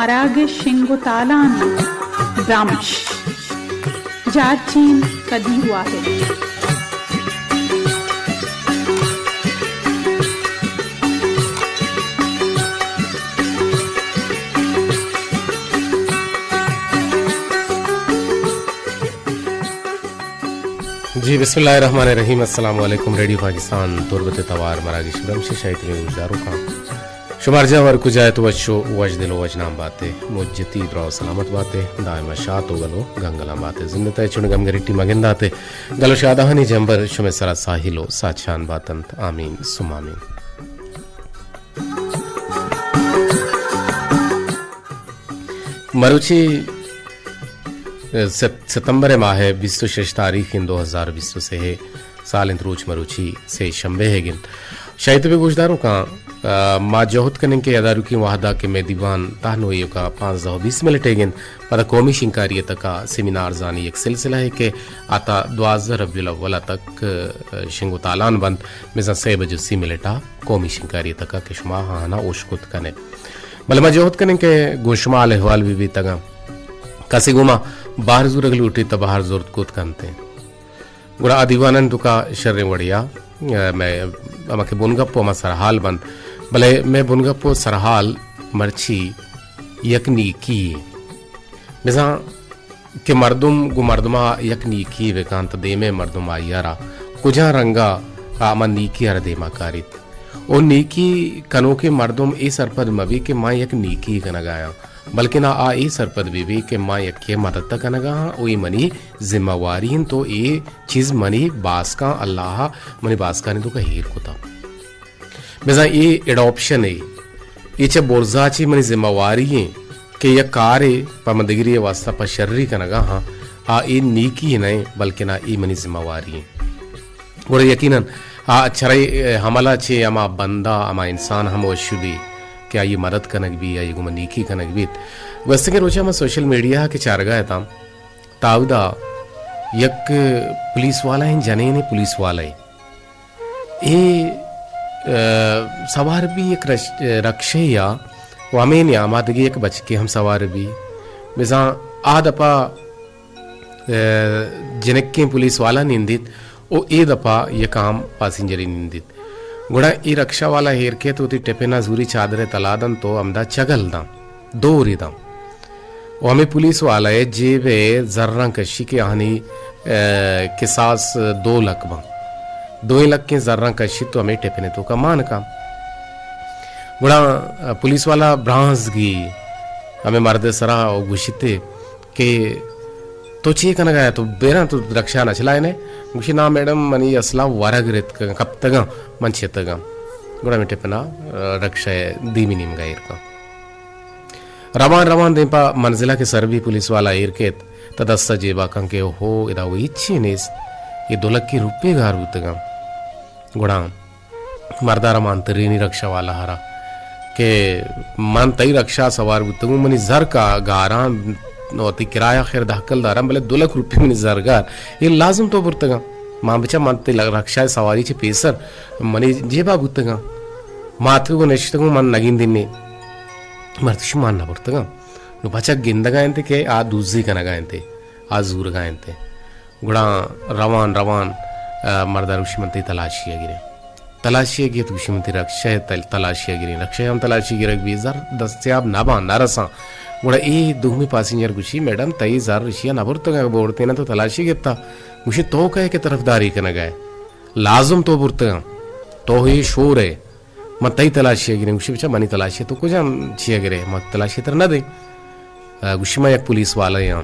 مراگش شنگ و تالانی برمش۔ جارچین قدیر واحد۔ جی، بسم اللہ الرحمن الرحیم۔ السلام علیکم۔ ریڈیو پاکستان تربت توار مراگش برمش شاہی ترین گوشداروکاں۔ شمار جاور کجا ات، وش و وش دل و وش نام باتے، مجتی درا و سلامت باتے، دائما شات و گل و گنگلان باتے۔ زندتا چون گم گریٹی مگنداتے، گل و شادہانی جمبر شمے سرا ساحل و ساچان باتنت۔ آمین ثم آمین۔ مروچی، اه، ست-، ستمبر ماہ بیست و شش تاریخ ان دو ہزار بیست و سے سال انت، روچ مروچی سے شنبے ہے گنت۔ شاید بے گوشداروکاں، اه، ما جہد کنیں کہ اداروکی وہدا کہ میں دیوان تہنو ایوکا پانزدہ و بیست منٹ ہے گنت۔ پدا قومی شنکاری تکا سیمینار زانی یک سلسلہ ہے کہ آتا دوازدہ ربیع الاول تک، اه، شنگ و تالان بند، مزن سے بجو سی منٹا قومی شنکاری تکا کہ شما ہانا اوش کت کنے۔ بلے ما جہد کنیں کہ گوں شما حال احوال بہ بیتگاں۔ کسے گوں ما بہر زورگ لوٹیت تہ بہر زرت کت کنت۔ گڑا آ دیوانانی توکا شریں وڑیا، اه، مئے ہما کہ بنگپ و ہما سرحال بنت۔ بلے مئے بنگپ و سرحال مرچی یک نیکی یے۔ بزاں کہ مردم گوں مردما یک نیکی بہ کنت، دیمے مردم آئی ء را کجا رنگا آ ہما نیکی ء را دیما کاریت۔ او نیکی کنوکیں مردم اے سرپد مہ بی کہ ما یک نیکی کنگا آں، بلکنا آ اے سرپد بہ بی کہ ما یکے ء مدد کنگا آں، او اے منی ذمہ واری انت، او اے چیز منی باسکاں اللہ ء منی باسکانی توکا ہیر کتا۔ بزاں اے اڈاپشن اے، اے چہ برزا چہ منی ذمہ واری ایں کہ یک کارے پہ من دگری ء واسطہ پہ شری کنگا ہاں، آ اے نیکی نہ ایں، بلکنا اے منی ذمہ واری ایں۔ گڑا یقیناً آ چرے حملہ چہ ہما بندہ، ہما انسان ہم وش بی کہ آئی مدد کنگ بی، آئی گوما نیکی کنگ بیت۔ گوستگیں روچا من سوشل میڈیا کہ چارگا اتاں، تاودا یک پولیس والا ایں، جنین پولیس والا ایں۔ اے، اه، سوار بی یک رش-، رکشہ یا و ہمے نیاما دگہ یک بچکے ہم سوار بی۔ بزاں آ دپا، اه، جنکیں پولیس والا نندیت و اے دپا یک عام پاسنجرے نندیت۔ گڑا اے رکشہ والا ہیر کیت، وتی ٹپنا زوری چادرے تلا دنت و ہمدا چگل داں، دورے داں۔ و ہمے پولیس والا ء جیب ء زراں کشی کہ آہانی، اه، کساس دو لکھ باں۔ دوئیں لکھیں زراں کشیت و ہمے ٹپن ء توکا مان کاں۔ گڑا پولیس والا برانز گی ہمے مرد ء سرا و گوشیت کہ تو چے کنگا ئے؟ تو بیراں، تو رکشہ نہ چلائینے؟ گوشی، نا میڈم، منی اصلا ورگ رتکگاں، کپتگاں، من چتگاں۔ گڑا ہمے ٹپنا، اه، رکشہ ء دیمی نیمگا ایر کاں۔ روان روان دیم پہ منزلا کہ سر بی، پولیس والا ایر کیت، تہ دستا جیبا کن کہ اوہو، ادا و ہچی نیست، اے دو لکھی روپے گار بوتگاں۔ گڑا مردا را مان ترینی رکشہ والا ہرا کہ من تئی رکشہ سوار بوتگوں، منی زر کا گاراں، وتی کرایہ خیر دہ کل داراں، بلے دو لکھ روپے منی زر گار، اے لازم تو برتگاں۔ مان بچا من تئی رکشہ سواری چہ پیسر منی جیبا بوتگاں۔ ما اتکگوں نشتگوں، من نگندینی۔ مرد شما نہ برتگاں۔ نو بچک گندگا انت کہ آ دوزی کنگا انت، آ زورگا انت۔ گڑا روان روان، اه، مردا گوشی من تئی تلاشی ء گریں۔ تلاشی ء گیت، گوشی من تئی رکشہ ء تل-، تلاشی ء گریں۔ رکشہ ء ہم تلاشی گرگ بی، زر دستیاب نہ باں، نہ رساں۔ گڑا اے دومی پاسنجر گوشی، میڈم تئی زر اشیا نہ برتگ، اگہ بورتین تو تلاشی گپتا۔ گوشی تو کئے کہ طرفداری کنگا ئے؟ لازم تو برتگاں، تو ہے شور ہے۔ من تئی تلاشی ء گریں۔ گوشی، بچا، منی تلاشی ء تو کجام چی ء گرے؟ من تلاشی ء ترا نہ دیں۔ ء گوشی، من یک پولیس والے آں،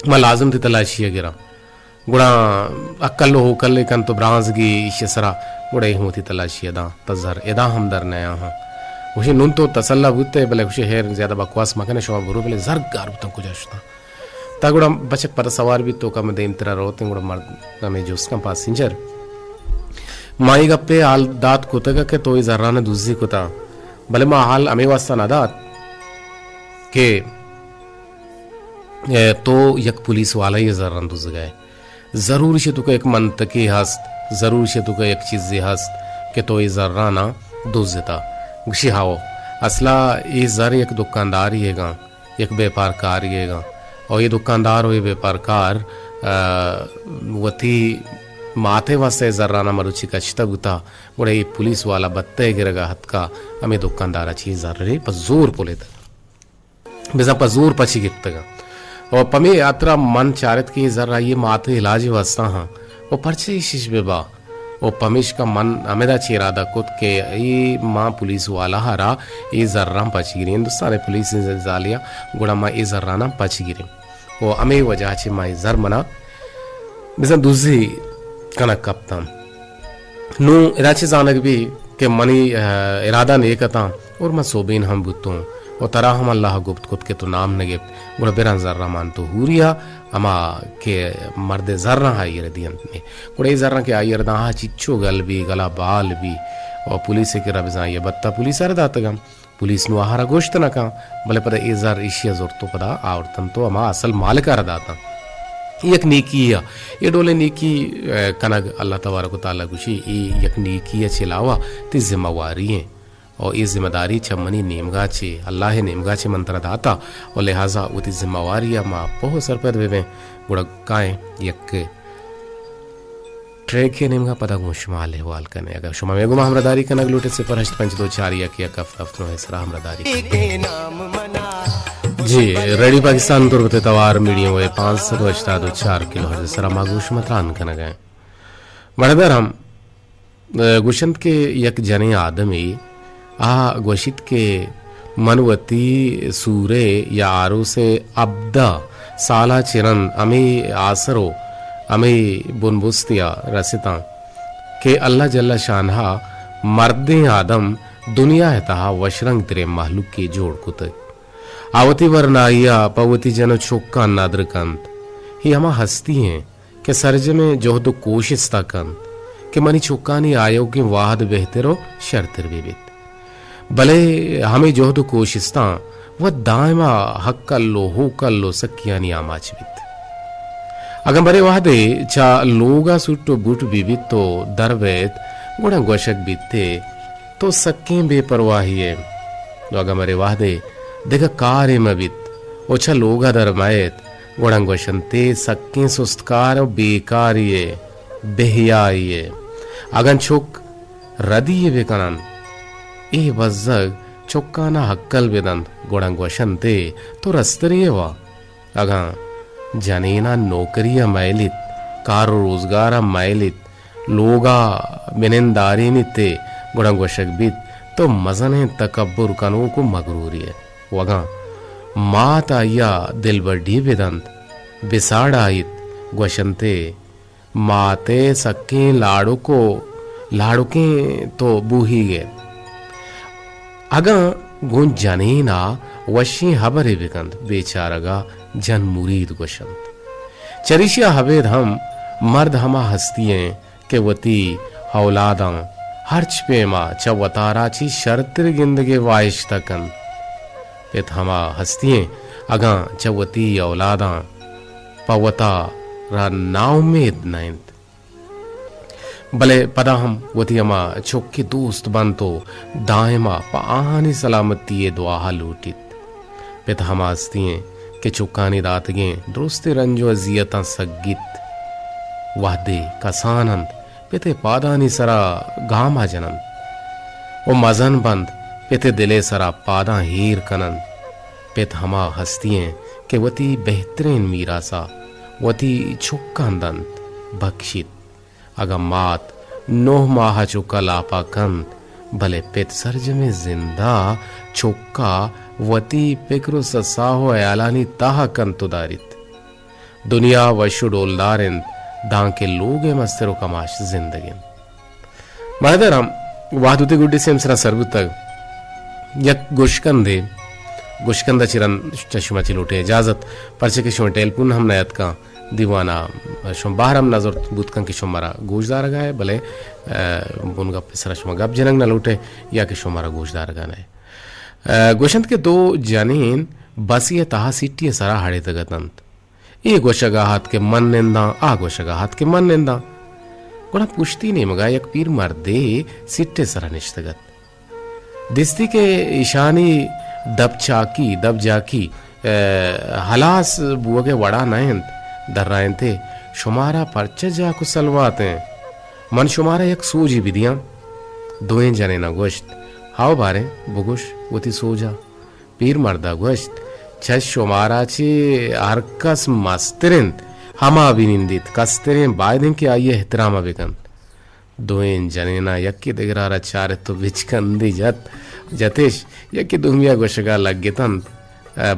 من لازم تئی تلاشی ء گراں۔ گڑا اکل و ہوکل ء کنت و برانزگی ایشی ء سرا، گڑا اے ہوں وتی تلاشی ء داں، تہ زر ادا ہم در نیاہاں۔ گوشی، نون تو تسلا بوت ئے، بلے گوشی، ہیر زیادہ بکواس مکنے، شما برو، بلے زر گار بوتاں کجا شتاں؟ تا گڑا بچک پدا سوار بیت، توکا من دیمترا روت ایں، گڑا مرد ہمے جست کن پاسنجر، ما اے گپے حال دات کتگ کہ تو اے زراں دزی کتا، بلے ما حال ہمے واسطہ نہ دات کہ، اے، تو یک پولیس والے ء زراں دزگئے۔ ضرور ایشی توکا یک منطقے ہست، ضرور ایشی توکا یک چیزے ہست کہ تو اے زرانا دزتا۔ گوشی، ہاو، اصلا اے زر یک دکانداری ئیگاں، یک بیپارکاری ئیگاں۔ او اے دکاندار و اے بیپارکار، آ، وتی ماتے واسطہ اے زرانا مروچی کشتہ بوتا، گڑا اے پولیس والا بتہ گرگا ہتکا، ہمے دکاندارا چی زرے پہ زور پلیتگ۔ بزاں پہ زور پچی گپتگاں۔ و پمے ہاترا من چارت کہ اے زر آئی مات علاج واسطہ ہاں۔ و پرچہ ایشش بہ با؟ و پمیشکا من ہمیدا چہ ارادہ کت کہ اے ما پولیس والا ہرا اے زراں پچ گریں، ہندوستان پولیس زالیا، گڑا ما اے زراناں پچ گریں۔ و ہمے وجہ چہ ما اے زر منا بزاں دزی کنگ کپتاں۔ نوں ادا چہ زانگ بی کہ منی، آ، ارادہ نیک اتاں اور من سوبین ہم بوتوں و ترا ہم اللہ گپت کت کہ تو نام نہ گپت، گڑا براں زراں مان تو ہوریا، ہما کہ مرد زراں آئی ءَ را دینت نے۔ گڑا اے زراں کہ آئی ءَ را داں، آ چچو گل بی، گلا بال بی و پولیس ءِ کرا بزاں آئی ءَ بتا، پولیس ءَ را داتگاں۔ پولیس نوں آہارا گوشت نہ کن، بلے پدا اے زر ایشی ءَ زرت و پدا آورتنت و ہما اصل مالک ءَ را داتاں۔ یک نیکی ءَ، اے ڈولیں نیکی، ءَ، کنگ اللہ تبارک و تعالی گوشی، اے یک نیکی ءَ چہ علاوہ تئی ذمہ واری ایں۔ و اے ذمہ داری چہ منی نیمگا چہ، اللہ ءِ نیمگا چہ من ترا داتا و لہذا وتی ذمہ واری ءَ ما پوہ و سرپد بہ بیں۔ گڑا کائیں یک ٹریک ءِ نیمگا، پدا گوں شما حال احوال کنیں۔ اگر شما مئے گوما ہمراہداری کنگ لوٹے، صفر ہشت پنچ دو چار یک یک ہفت ہفت نو ءِ سرا ہمراہداری کنیں۔ جی، ریڈیو پاکستان تربت ءِ توار میڈیم ویو پانچ سد و ہشتاد و چار کلو ہرٹز ءِ سرا ما گوں شما تران کنگ ءَ ایں۔ مڑدر ہم گوشنت کہ یک جنیں آدمے آ گوشیت کہ من وتی سورے یا آروسے ہبدہ سالا چہ رند ہمے آسر و ہمے بنبستیا رستاں کہ اللہ جل شانہا مردیں آدم دنیا ءِ تہا وشرنگ تریں مہلوکے جوڑ کتگ۔ آ وتی ورنائیا پہ وتی جن و چکاں ندر کنت۔ اے ہما ہستی ایں کہ سرجمیں جہد و کوشستا کنت کہ منی چکانی آیوکیں وہد بہتر و شرتر بہ بیت۔ بلے ہمے جہد و کوشستاں وت دائما ہکل و ہوکل و سکیانی آماچ بیت۔ اگاں برے وہدے چہ لوگا سوٹ و بوٹ بہ بیت و در بئیت، گڑا گوشگ بیت ئے تو سکیں بے پرواہی ئے۔ و اگاں برے وہدے دگہ کارے مہ بیت و چہ لوگا در مئیت، گڑا گوشنت ئے سکیں سستکار و بیکاری ئے، بہیائی ئے۔ اگاں چک ردی یے بہ کننت، اے بزگ چکانا ہکل بہ دنت، گڑا گوشنت ئے تو رسترے ئے وا۔ اگاں جنینا نوکری ءَ مئیلیت، کار و روزگار ءَ مئیلیت، لوگ ءَ بہ نندارینیت ئے، گڑا گوشگ بیت تو مزنیں تکبر کنوک و مگرورے ئے۔ و اگاں مات آئی ءَ دلبڈی بہ دنت، بہ ساڑایت، گوشنت ئے مات ءِ سکیں لاڑک و لاڑکیں تو بوہیگ ئے۔ اگاں گوں جنین ءَ وشیں ہبرے بہ کنت، بیچارگ ءَ جن مرید گوشنت۔ چریشی ءَ ابید ہم مرد ہما ہستی ایں کہ وتی اولاداں ہرچ پیما چہ وتارا چی شرتر گندگ ءِ واہشت ءَ کنت۔ پت ہما ہستی ایں اگاں چہ وتی اولاداں پہ وتارا ناامید نہ انت، بلے پدا ہم وتی ہما چک ءِ دوست بنت و دائما پہ آہانی سلامتی ءِ دعا ءَ لوٹیت۔ پت ہما ہستی ایں کہ چکانی داتگیں درستیں رنج و اذیتاں سگیت۔ وہدے کسان انت، پت ءِ پادانی سرا گاما جننت و مزن بنت، پت ءِ دل ءِ سرا پاداں ایر کننت۔ پت ہما ہستی ایں کہ وتی بہترین میراثا وتی چکاں دنت، بکشیت۔ اگاں مات نہ ماہ ءَ چکا لاپا کنت، بلے پت سرجمیں زندا چکا وتی پکر و سساہ و ہیالانی تہا کنت و داریت۔ دنیا وش و ڈولدار انت، دانکہ لوگ ءِ مستر و کماش زندگ انت۔ مہدر ہم وہد وتی گڈی سیم سرا سر بوتگ۔ یک گوشکندے، گوشکند ءَ چہ رند چہ شما چہ لوٹیں اجازت، پرچہ کہ شما ٹیلیفون ہم نیاتکاں، دیوان ءَ شما بہر ہم نزرت، بوت کن کہ شما مارا گوشدارگ ءَ ئے، بلے، ءَ، بنگپ ءِ سرا شما گپ جنگ نہ لوٹے یا کہ شما مارا گوشدارگ ءَ نہ ئے۔ ءَ، گوشنت کہ دو جنین بسے ءِ تہا سیٹی ءِ سرا ہڑیتگ اتنت۔ اے گوشگ ءَ ات کہ من ننداں، آ گوشگ ءَ ات کہ من ننداں۔ گڑا پشتی نیمگ ءَ یک پیر مردے سیٹ ءِ سرا نشتگ ات۔ دیستی کہ ایشانی دپ چاکی، دپ جاکی، ء، ہلاس بوگ ء وڑا نہ انت، درائینت ئے، شمارا پرچہ جاک و سلوات انت؟ من شمارا یک سوجے بدیاں۔ دوئیں جنیناں گوشت، ہاو باریں، بگوش وتی سوجا۔ پیر مردا گوشت، چہ شمارا چہ ہر کس مستر انت، ہما بنندیت، کستریں باید انت کہ آئی ء احترام ء بکنت۔ دوئیں جنیناں یکے دگرا را چارت و بچکندے جت، جتش، یکے دومی ء گوشگا لگتنت،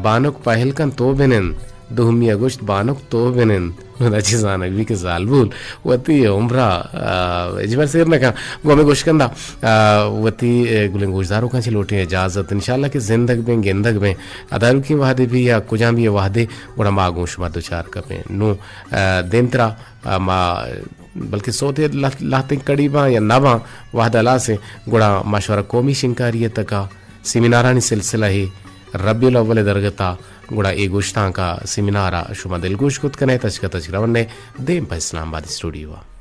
بانک پہل کن تو بنند، دومی ء گوشت، بانک تو بنند۔ نوں دا چی زانگ بی کہ زالبول وتی عمرا، آ، ہچبر سیر نہ کن۔ گوں ہمے گوشکند ء، آ، وتی، اے، گلیں گوشداروکاں چہ لوٹیں اجازت۔ انشاءاللہ کہ زندگ بیں، گندگ بیں۔ اداروکیں وہدے بی یا کجام بی وہدے، گڑا ما گوں شما دوچار کپیں۔ نوں، آ، دیمترا، آ، ما بلکہ سوتے لہت-، لہتیں کڑی باں یا نہ باں، وہد ہلاسیں، گڑا ما شمارا قومی شنکاری ء تکا سیمینارانی سلسلہ ء ربیع الاول ء درگت ء، گڑا اے گوشتانک ء سیمینار ء شما دلگوش کت کن ئے، تچک ء تچک رون ئے دیم پہ اسلام آباد اسٹوڈیو ء۔